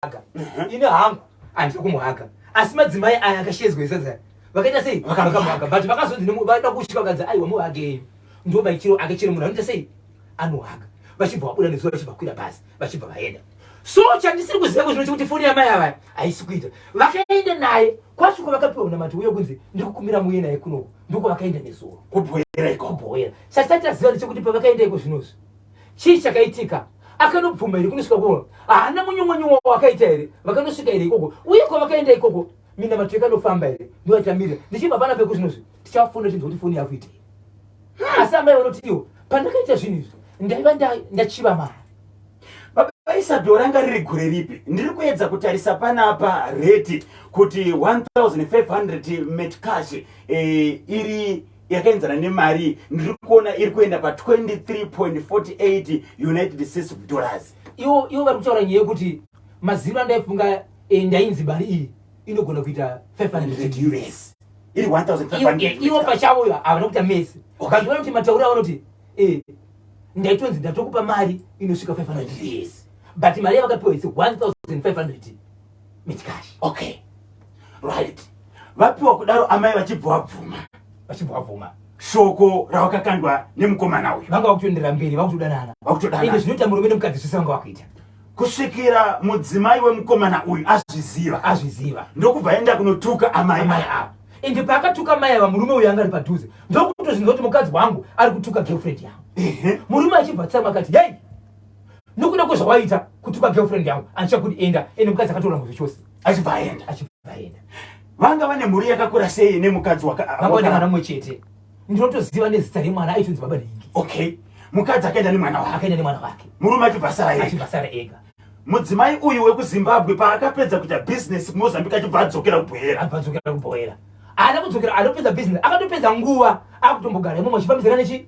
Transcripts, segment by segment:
Haga. Ini hangu handina kumuhaga. Asi madzimai aya akashedzwa esadza. Vakaita sei? Vakamuhaga. But vakazonzi vada kusvika vakanzi aiwa muhagei. Ndo maitiro ake chero munhu anoita sei? Anohaga. Vachibva vabuda nezuva vachibva kwira bhazi vachibva vaenda. So chandisiri kuziva kuzvino chekuti foni yamai ava haisi kuita. Vakaenda naye kwacho kwavakapiwa munamato uye kunzi ndikukumbira muuye naye kunoku. Ndiko vakaenda nezuro. Kubhoera ikoko. Kubhoera. Chatisati taziva ndechekuti pavakaenda iko zvinozvi. Chii chakaitika? Akanobvuma here kunosvika kuno? Haana munyumwa-nyumwa wakaita here? Vakanosvika here ikoko? Uye kwavakaenda ikoko, minamato yakanofamba here? Ndoyatamirira. Ndichibva pana peku zvinozvi, tichafona tinzwa kuti foni yakuitei. Asi amai vanoti iwo, pandakaita zvinhu izvi, ndaiva ndachiva mari. Baba Isabel ranga riri gore ripi? Ndiri kuedza kutarisa panapa rate kuti 1500 metcash eh, iri yakaenzana nemari ndiri kuona iri kuenda pa 23.48 United States of dollars. Ivo ivo vari kutaura nyaya yekuti mazino andaifunga eh, ndainzi mari iyi inogona kuita 500 US iri 1500 ivo pachavo ivo havana kuita mesi but vanoti matauro avo vanoti eh, ndaitonzi ndatokupa mari inosvika 500 US but mari yavakapiwa isi 1500 metcash. Okay, right, vapiwa kudaro amai vachibva vabvuma. Vachibva vabvuma shoko ravakakandwa nemukomana uyu. Vanga vakutoendera mberi, vakutodanana. Vakutodanana. Ende zvinoita murume nemukadzi zvese vanga vakuita kusvikira mudzimai wemukomana uyu azviziva. Azviziva. Ndokubva aenda kunotuka amai. Amai ava. Ende paakatuka mai ava, murume uyu anga ari padhuze ndokutozvinzwa kuti mukadzi wangu ari kutuka girlfriend yangu. Murume achibva tsamwa akati, hei, nokuda kwezvawaita kutuka girlfriend yangu andichakuti enda. Ende mukadzi akatora muzvi chose. Achibva aenda. Achibva aenda. Vanga vane mhuri yakakura sei nemukadzi? Vanga vane mwana mumwe chete, ndinotoziva nezita remwana, aitonzi Baba Nhingi. Okay, mukadzi akaenda nemwana wake. Akaenda nemwana wake. Murume achibva asara ega. Achibva asara ega. Mudzimai uyu wekuZimbabwe paakapedza kuita bhizinesi kuMozambique achibva adzokera kuBhoera. Abva adzokera kuBhoera. Haana kudzokera anopedza bhizinesi, akatopedza nguva akutombogara imomo achifambidzana nechi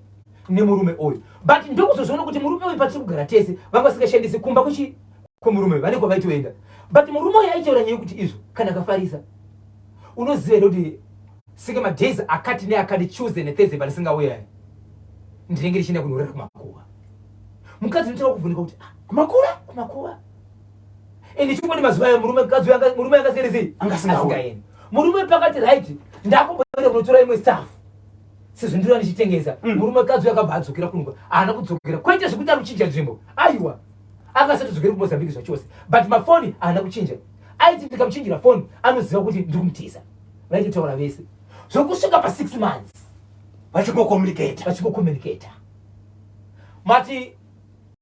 nemurume uyu. But ndokuzozviona kuti murume uyu patiri kugara tese vanga vasingashandisi kumba kuchi kwemurume uyu, vane kwavaitoenda. But murume uyu aitaura nyaya yekuti izvo kana akafarisa, unoziva here kuti senge madays akati neakati, Tuesday neThursday, pandisingauya aya ndinenge ndichienda kunorara kumakuva. Mukadzi unotaura kuvhunika kuti, ah, kumakuva? Kumakuva. Ende chokwadi mazuva ayo murume mukadzi uyu murume angasiyane Angasingaendi. Asingaendi. Murume pakati, right, ndakumboenda kunotora imwe staff sezvo ndiro ndichitengesa. Murume mukadzi uyu akabva adzokera kunuka, haana kudzokera kwete zvekuti ari kuchinja nzvimbo, aiwa, akasatodzokera kuMozambique zvachose. But mafoni haana kuchinja, aiti ndikamuchinjira foni anoziva kuti ndiri kumutiza. Vaitotaura vese zvokusvika pa6 months. Vachingocommunicata. Vachingocommunicata. Mati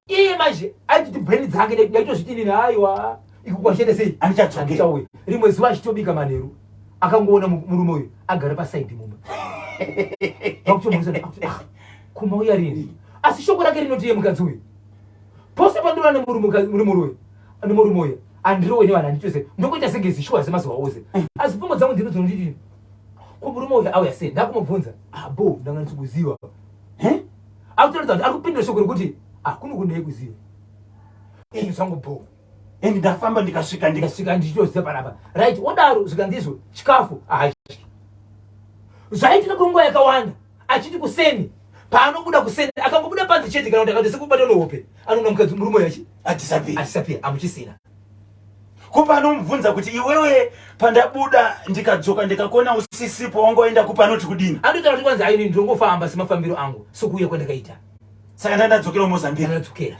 iye manje aititi brain dzake ndaitozviti inini, aiwa, iko kwachienda sei? Andichadzokera. Handichauya. Rimwe zuva achitobika manheru akangoona murume uyu agara pasaidi mumba. Vakutomuudza kuti, ah, kumauya rini? Asi shoko rake rinoti iye mukadzi uyu, pose pandinoona nemurume uyu, nemurume uyu handirowe nevanhu, handitose ndokuita senge zishuwa semazuva ose. Asi pfungwa dzangu ndino dzinonditi, ko murume uyu auya sei? Ndakumubvunza, abo ndanga ndisikuziva. Akutoratidza kuti ari kupindura shoko rekuti hakuna kunei kuziva ini zvangu bo. And ndafamba ndikasvika ndikasvika ndichitoziva panapa, right? Odaro zvikanzi izvo chikafu haadyi. Zvaitika kwenguva yakawanda, achiti kuseni paanobuda kuseni, akangobuda panze chete kana kuti akati sekubata nehope, anoona mukadzi murume uyu achi adisappear. Adisappear, amuchisina. Ko panomubvunza kuti, iwewe, pandabuda ndikadzoka ndikakuona usisipo, wangoenda kupi, anoti kudini? Anotaura kuti kwanzi aini ndinongofamba semafambiro angu sokuuya kwandakaita. Saka ndandadzokera kuMozambique. Ndadzokera.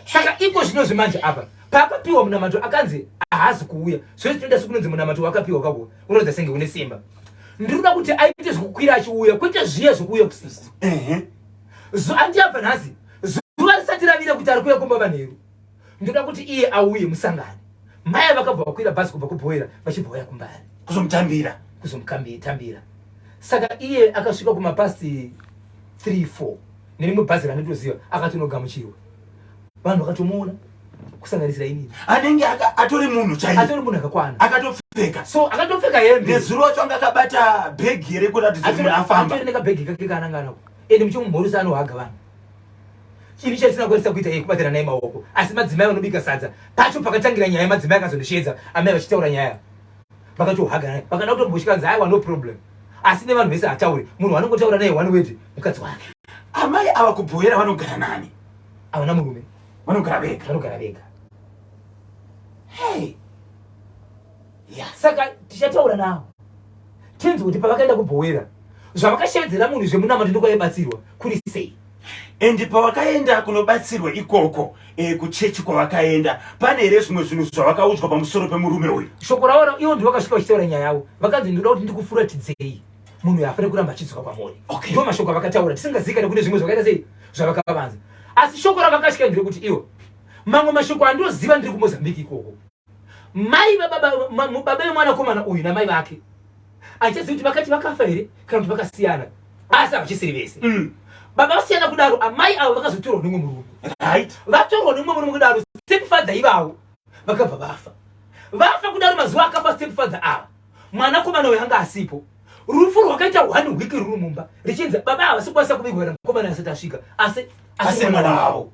Saka iko zvino zvimanje apa paakapiwa munamato akanzi haazi kuuya, zvese tinoita sekunonzi munamato wakapiwa kako unoratidza senge une simba. Ndiri kuda kuti aite zvekukwira achiuya, kwete zviya zvekuuya kusiku. Andiyabva nhasi zuva risati ravira kuti ari kuuya kumba manheru, ndoda kuti iye auye musangane. Mai vakabva vakwira bhazi kubva kuBhoera vachibva vauya kuMbare. Kuzomutambira. Kuzomutambira. Saka iye akasvika kumapast 3 4 nerimwe bhazi randitoziva, akatonogamuchirwa, vanhu vakatomuona, kusanganisira inini. Anenge atori munhu chaiye. Atori munhu akakwana. Akatopfeka. So akatopfeka hembe. Nezuro wacho anga akabata bhegi here kuratidza kuti munhu afamba? Atori nekabhegi kake kaananga nako. Ende muchimumhorisa anohaga vanhu. Chini chatisina kukwanisa kuita iye kubatana naye maoko. Asi madzimai vanobika sadza pacho pakatangira nyaya, madzimai akazondisheedza amai vachitaura nyaya, vakatohaga naye, vakada kutombosvika nzi aiwa, no problem. Asi nevanhu vese hatauri, munhu wanongotaura naye one word mukadzi wake. Amai ava kuBhoera vanogara nani? Havana murume. Vanogara vega. Vanogara vega. Hey. Yeah. Saka tichataura navo tinzwe kuti pavakaenda kuBhowera zvavakashevedzera munhu zvemunamato ndokwaibatsirwa kuri sei. And pavakaenda kunobatsirwa ikoko kuchechi kwavakaenda, pane here zvimwe zvinhu zvavakaudzwa pamusoro pemurume uyu? Shoko ravo ivo ndivo vakasvika vachitaura nyaya yavo, vakanzi ndoda kuti ndikufuratidzei munhu uyu haafaniri kuramba achidzoka kwamuri. Ndo mashoko avakataura, tisingazivi kana kune zvimwe zvakaita sei zvavakavanza, asi shoko ravakasvika nderekuti ivo mamwe mashoko andoziva ndiri kuMozambique ikoko, mai vababa baba vemwanakomana uyu namai vake achizivi kuti vakati vakafa here kana kuti vakasiyana, asi havachisiri vese. Baba vasiyana kudaro, amai avo vakazotorwa nemumwe murume. Vatorwa nemumwe murume kudaro, stepfather ivavo vakabva vafa. Vafa kudaro, mazuva akafa stepfather ava, mwanakomana uyu anga asipo. Rufu rwakaita one week ruri mumba, richinzi baba havasi kukwanisa kuvigwa kana mukomana asati asvika, asi asi mwana wavo.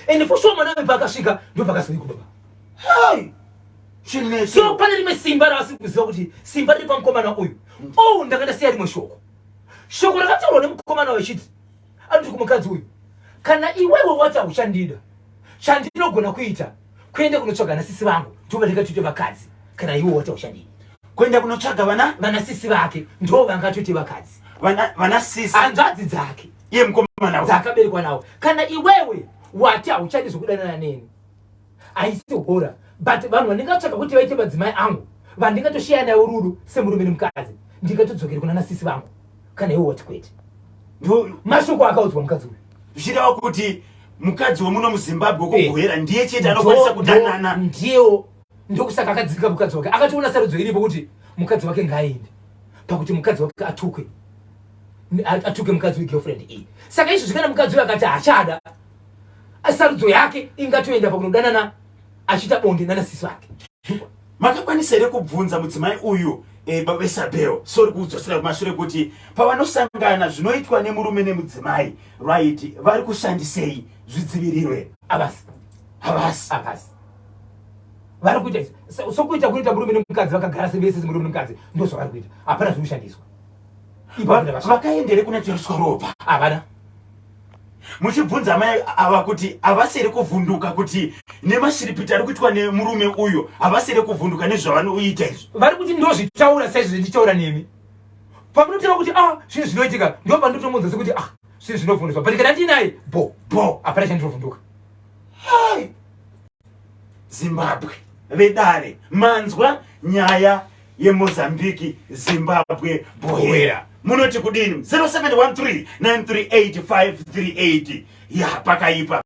And for sure mwana uyu paakasvika ndo pakazovigwa baba. Hey! Chinetso. So pane rimwe simba ravasiri kuziva kuti simba riri pamukomana uyu. Oh, ndanga ndasiya rimwe shoko. Shoko rakataurwa nemukomana uyu achiti, anoti kumukadzi uyu, kana iwewe wati hauchandida, chandinogona kuita kuenda kunotsvaga nasisi vangu, ndo vandingatoite vakadzi. Kana iwe wati hauchandida, kuenda kunotsvaga vana vanasisi vake, ndo vangatoite vakadzi, vana sisi, hanzvadzi dzake, iye mukomana uyu dzakaberekwa nawo. Kana iwewe wati hauchadi zvokudanana neni, haisi hora, but vanhu vandingatsvaga kuti vaite madzimai angu, vandingatoshiya nayo rudo semurume nemukadzi, ndingatodzokere kuna nasisi vangu kana iwe wati kwete. Mashoko akaudzwa mukadzi uyu. Zvichireva kuti mukadzi wemuno muZimbabwe wekuBuhera ndiye chete anokwanisa kudanana. Ndiyewo, ndokusaka akadzika mukadzi wake, akatoona sarudzo iripo kuti mukadzi wake ngaaende, pakuti mukadzi wake atukwe, atuke mukadzi wegirlfriend iyi. Saka izvozvi kana mukadzi uyu akati haachada, sarudzo yake ingatoenda pakunodanana achiita bonde nanasisi vake. Makakwanisa here kubvunza mudzimai uyu, baba Isabel, sorry kudzosera kumashure, kuti pavanosangana zvinoitwa nemurume nemudzimai, right, vari kushandisei zvidziviriro here? Havasi. Havasi. Havasi vari kuita izvi. Sokuita kunoita murume nemukadzi vakagara sevese semurume nemukadzi, ndo zvavari kuita, hapana zvinoshandiswa. Vakaenda here kunotoriswa ropa? Havana. Muchibvunza amai ava kuti havasi here kuvhunduka kuti nemashiripiti ari kuitwa nemurume uyu, havasi here kuvhunduka nezvavanoita izvi? Vari kuti ndozvitaura saizvo ndichitaura nemi, pamunotaura kuti ah, zvinhu zvinoitika, ndo pandotomunza sekuti ah, zvinhu zvinovhunduswa, but kana ndinaye bo bo, hapana chandinovhunduka. Hai, Zimbabwe, vedare, manzwa nyaya yeMozambiki, Zimbabwe, Bohera, munoti kudini? 0713 938 538. Ya, pakaipa.